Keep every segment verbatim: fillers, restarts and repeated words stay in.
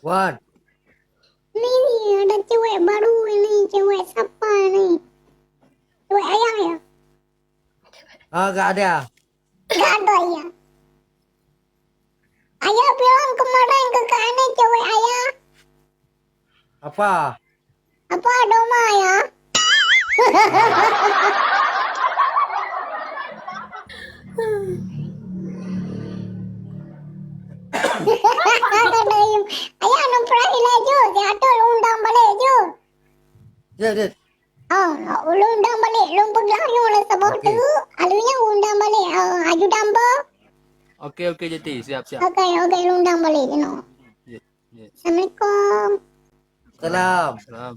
Wan. Ni, ni, ada cewek baru ini, cewek siapa ni? Cewek ayah ya? Ah, gak ada. Gak ada ya. Ayah bilang kemarin ke kak ini cewek ayah. Apa? Apa doma ya? Ayah, nang perahi laju, diatur undang balik ju. Ya, ya. Oh, ulôn undang balik, lôn peugah nyoe lé saboh teuk, alheuh nyan undang balik, eh, ajudan beuh. Oke, oke, Jati. Siap, siap. Oke, oke, lôn undang balik jinoe. Ya, ya. Assalamualaikum. Salam. Salam.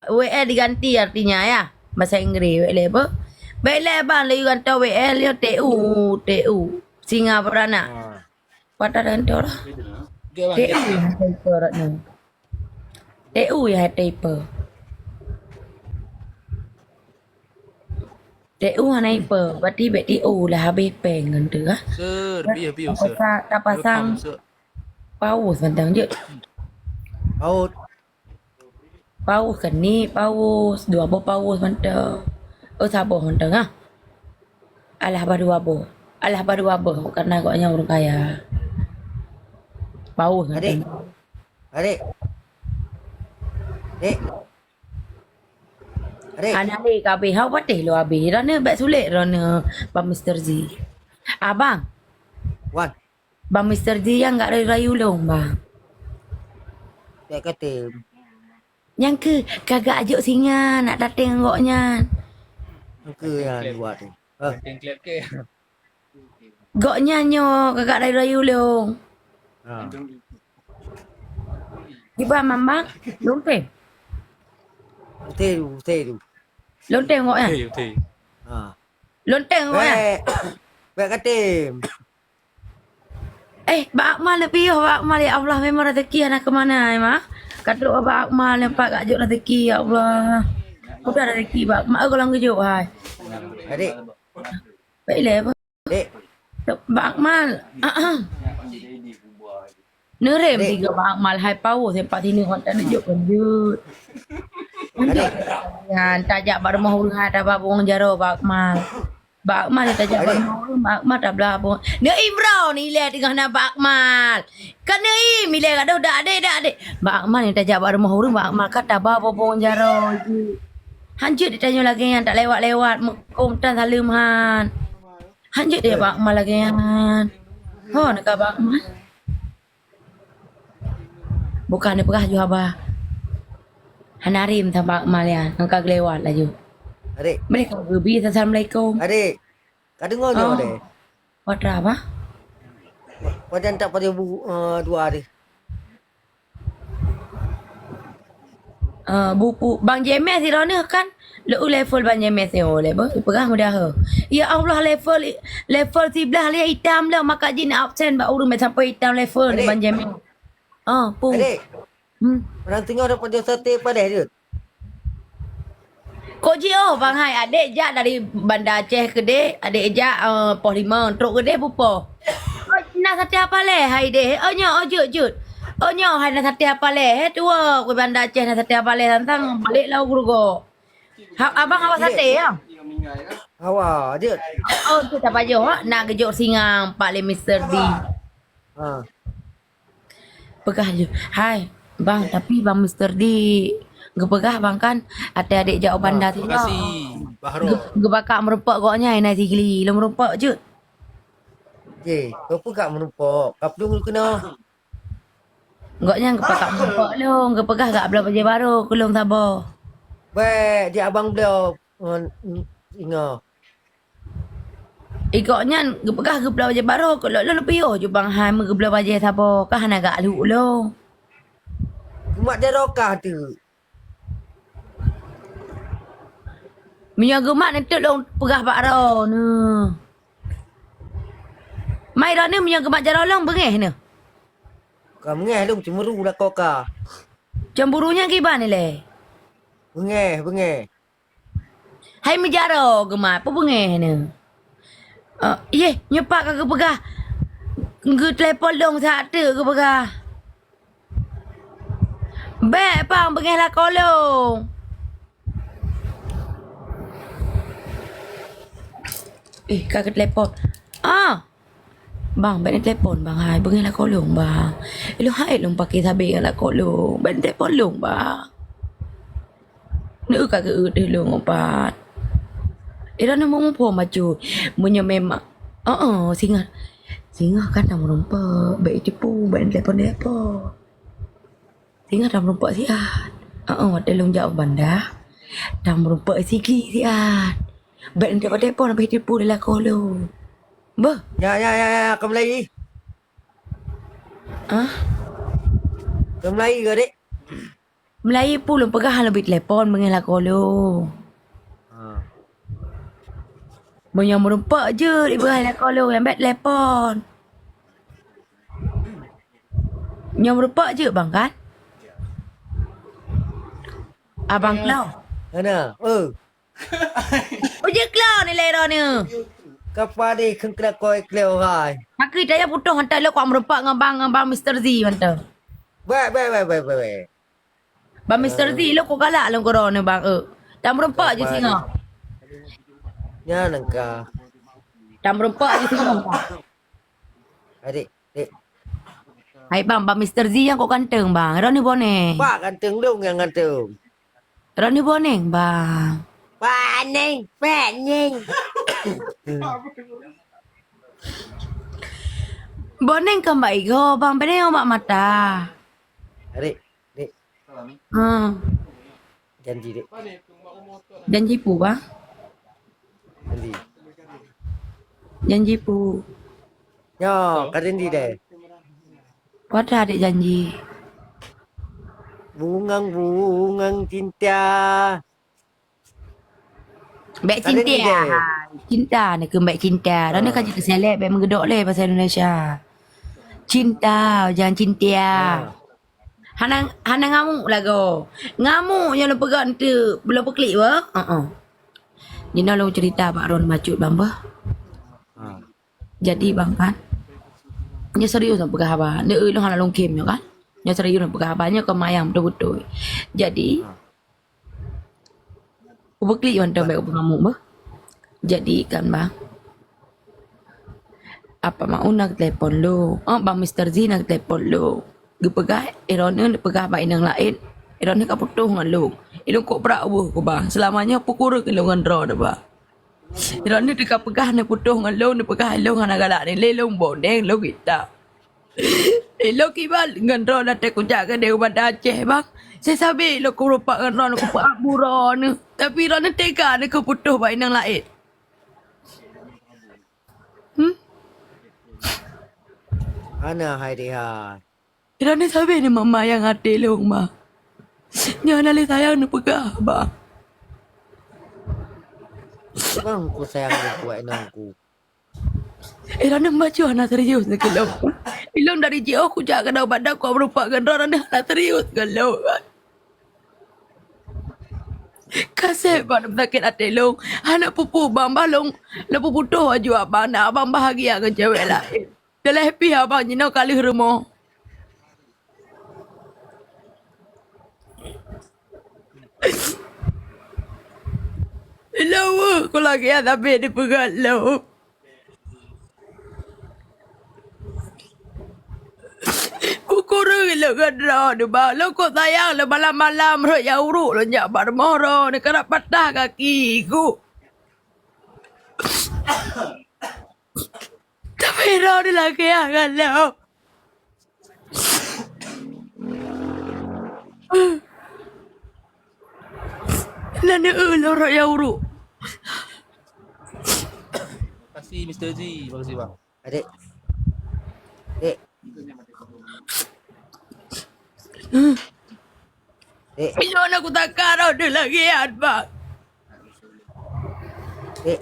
W L diganti artinya ya, bahasa Inggris W L apa? Baiklah bang, laju gantoe W L yo T U, T U. Singa beranak. Ah. Patah gantoe lah. T U ya, type rot ni. T U ya, type. T U hana ipe, berarti bek T U lah habéh péng ngon tu ah. Sir, piye, piye, sir? Tapasang, tapasang. Paus mantong jeuet. Paus. Paus kan ni, paus. Dua boh paus mantong. Oh, saboh mantong ah. Alah bah dua boh. Alah bah dua boh, karena agaknya orang kaya. Paus mantong. Adik. Adik. Adik. Adik. Anak adik ka habéh. Hau patéh lo habéh. Rona bek sulet rona Bang Mister Z. Abang. Wan. Bang Mister Z nyang gak rayu-rayu lôn, bang. Cak katem. Nyang keu kagak ajok singa nak dateng ngon gobnyan. Nyang keu nyang luwat tu. Hah? Gobnyan nyoe kagak rayu-rayu lôn. Ha. Kiban mamang, lôn tem. Ute tu, ute tu. Lôn tem gobnyan. Ute, ute. Ha. Lôn tem gobnyan. Bek, bek katem. Eh, Bang Akmal leupie yoh, Bang Akmal, ya Allah, memang rezeki hana keumana, eh, mah. Ka trok Bang Akmal, nampak gak jok rezeki, ya Allah. Udah rezeki, Bang Akmal, eh, gohlom geujok, hai. Adik. Baik leh, Bang. Adik. Bang Akmal. Neurem tiga Bang Akmal, hai paus, sempat sini, hon tak neujok lanjut. Adik. Nyan, tajak bak rumoh ureueng, hai, taba bungong jaroe, Bang Akmal. Bak Akmal tajak bak rumoh ureueng, Bak Akmal tablah bungong. Neuim droe, ilée teungoh na Bak Akmal. Kan neuim, ilée gadoh dak adé, dak adé. Bak Akmal nyang tajak bak rumoh ureueng, Bak Akmal ka taba bungong jaroe jih. Hanjeuet ditanyoe lagée nyan, tak lewat-lewat, meukom tan saleuem han. Hanjeuet dia Bak Akmal lagée nyan. Ho, na ka Bak Akmal. Bukan neupeugah ju haba. Hana rem that Bak Akmal nyan, ngon ka geulewat laju. Adik. Boleh ka geubi, assalamualaikum. Adik. Ka deungoe nyoe deh. Watra apa? Pajan tak pada bu, eh, dua hari. Eh, bupu Bang James sidroe nyoe kan. Leu level Bang James nyoe, level peugah mudah. Ya Allah, level, level siblah lé itam dah, maka jin absen bak ureueng sampai itam level Adik. Bang James. Ah, pu. Adik. Hmm. Orang tengah dapat dia sate padah je. Kok ji oh, Bang hai, adek jak dari Banda Aceh keudeh, adek jak, eh, Pos Limong, trok keudeh pupo. Oh, na sate apa leh hai deh? Oh, nyoe, oh, jeuet, jeuet. Oh, nyoe hai na sate apa leh? He, tuwo, ku Banda Aceh na sate apa leh, tantang balik lau geurugok. Ha, abang awak sate ya? Hawa, jeuet. Oh, tu tak payah, ha? Nak gejok singang, Pak Lé Mister D. Ha. Peugah ju, "Hai, bang, tapi bang Mister D geupeugah bang kan, até adék jak u Banda Aceh nyoe. Geu-, geubakak meurumpok gobnyan inan Sigli, lôn meurumpok jeuet." Jeh, keupeue ka meurumpok? Ka peudong keunoe. Gobnyan geupakak meurumpok lôn, geupeugah gak bloe bajée barô keu lôn saboh. Bèk, di abang bloe, eh, ingat. Ikok nyan geupeugah geubloe bajée barô, keu lôn, lôn piôh ju bang hai meugeubloe bajée saboh, ka hana gak lhok lôn. Geumat jaroe kah teuk. Meunyoe geumat neuteuk lôn peugah bak droeneuh. Mai droeneuh meunyoe geumat jaroe lôn beungéh neuh. Ka beungéh lôn cemburu lakoe ka. Cemburu nyan kiban ilée? Beungéh, beungéh. Hai meujaroe geumat, peue beungéh neuh? Eh, yeh, nyoe pat ka geupeugah. Geutelepon lôn siat teuk geupeugah. Bèk pang beungèh lakoe lôn. Eh, ka geutelepon. Ah. Bang, bèk neutelepon, bang, hai. Beungèh lakoe lôn, bang. Ilôn hai lôn paké sabé ngon lakoe lôn. Bèk neutelepon lôn, bang. Neu ka geuôt lôn upat. Ira neu muphom bacut. Meunyoe memang, heeh, singoh. Singoh kan na meurumpok, bèk itipu, bèk neutelepon-telepon. Singoh na meurumpok siat. Heeh, watèe lôn jak u banda, na meurumpok sigi siat. Bèk neutelepon-telepon, bèk itipu lé lakoe lôn. Beuh. Ya, ya, ya, ya, keumeulai. Ah? Keumeulai ke, dek? Meulayeue peue lôn peugah, lôn bri telepon beungèh lakoe lôn. Ha. Meunyoe meurumpok jeuet ibeungèh lakoe lôn, nyang bèk telepon. Nyoe meurumpok jeuet, bang, kan? Abang Klo. Hana. Oh. Ujeuet Klo nilai droeneuh. Kapa deh kheun keu lakoe Klo hai. Hakeu taya putôh mantong lôn kuat meurumpok ngon bang, ngon bang Mister Z mantong. Bèk, bèk, bèk, bèk, bèk, bèk. Bang Mister Z, lôn kok galak lôn keudroe neu bang, eh. Tam meureumpok jih singoh. Nyan nangka. Tam meureumpok jih singoh. Adik, dek. Hai bang, bang Mister Z nyang kok ganteng bang. Ronnie Boneng. Pak ganteng dong nyang ganteng. Ronnie Boneng bang. Boneng, Boneng. Boneng kan bak igoe bang, Boneng bak mata. Adik, dek. Ha. Janji, dek. Janji peue, bang? Janji. Janji peue? Nyoe, ka janji deh. Peue ata dek janji? Bungang-bungang cinta. Bèk cinta. Cinta ni keuh bèk cinta. Dah ni kan jadi seleb, bèk meugeudok lé bahasa Indonesia. Cinta, jangan cinta. Hana, hana ngamuk lagoe. Ngamuk nyang lôn peugah enteuk, lôn peuklik bah. Heeh. Jinoe lôn cerita bak droen bacut bang bah. Jadi bang kan. Nyoe serius lôn peugah haba. Nyoe lôn hana lôn khem nyoe kan. Nyoe serius lôn peugah haba. Nyoe keumayang beutôi-beutôi. Jadi, Kubeuklik mantong bèk kupeungamuk beuh. Jadi kan bang, apa mau na telepon lôn? Oh, bang Mister Z na telepon lôn. Geupeugah, eh, droeneuh neupeugah bak inong laén. Eh, droeneuh ka putôh ngon lôn. Eh, lôn kok brat beuh ku bang. Seulama nyoe peue kureueng lôn ngon droeneuh bang. Eh, droeneuh teuka peugah neuputôh ngon lôn, neupeugah lôn hana galak ni. Lé lôn boneng, lôn gita. Ilôn kiban ngon droeneuh watèe kujak keudéh u Banda Aceh, bang. Sisabé ilôn kurumpok ngon droeneuh, kupeuab buroe neuh. Tapi droeneuh tega neuh keu putôh bak inong laén. Hmm? Hana hai deh hai. Droeneuh sabé neuh mama nyang até lôn, bang. Nyoe hana lé sayang neupeugah, bang. Bang, ku sayang lôn keu inong ku. Eh, droeneuh bacut hana serius nyoe keu lôn. Ilôn dari jiôh kujak keunoe Banda kok meurumpok ngon droeneuh hana serius ngon lôn. Kaseb bang sakét até lôn. Hana peue-peue bang, bah lôn, lôn peuputôh aju abang, na abang bahagia ngon cewek laén. Daleh pih abang jinoe ka lheueh rumoh. Lôn weueh ku lagèe nyan sabé dipeugah lôn. Kukureueng lôn ngon droeneuh bang. Lôn kok sayang lôn malam-malam rhot jak uruek lôn jak bak rumoh droeneuh karab patah gaki ku. Tapi droeneuh lagèe nyan ngon lôn. Nan eu lorot ya uruk. Makasih Mister Z, makasih bang. Adik. Dek. Dek. Ilôn aku takar dah lagi bang. Dek.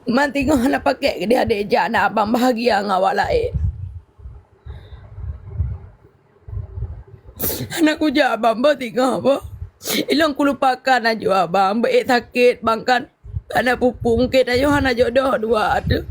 Man teungoh hana pakèk keudéh adék jak na abang bahagia ngon awak laén. Hana kujak abang boh teungoh boh. Ilôn kulupakan aju abang, beuék sakét bang kan. Hana pupuk, mungken tanyoe hana jodoh dua tu.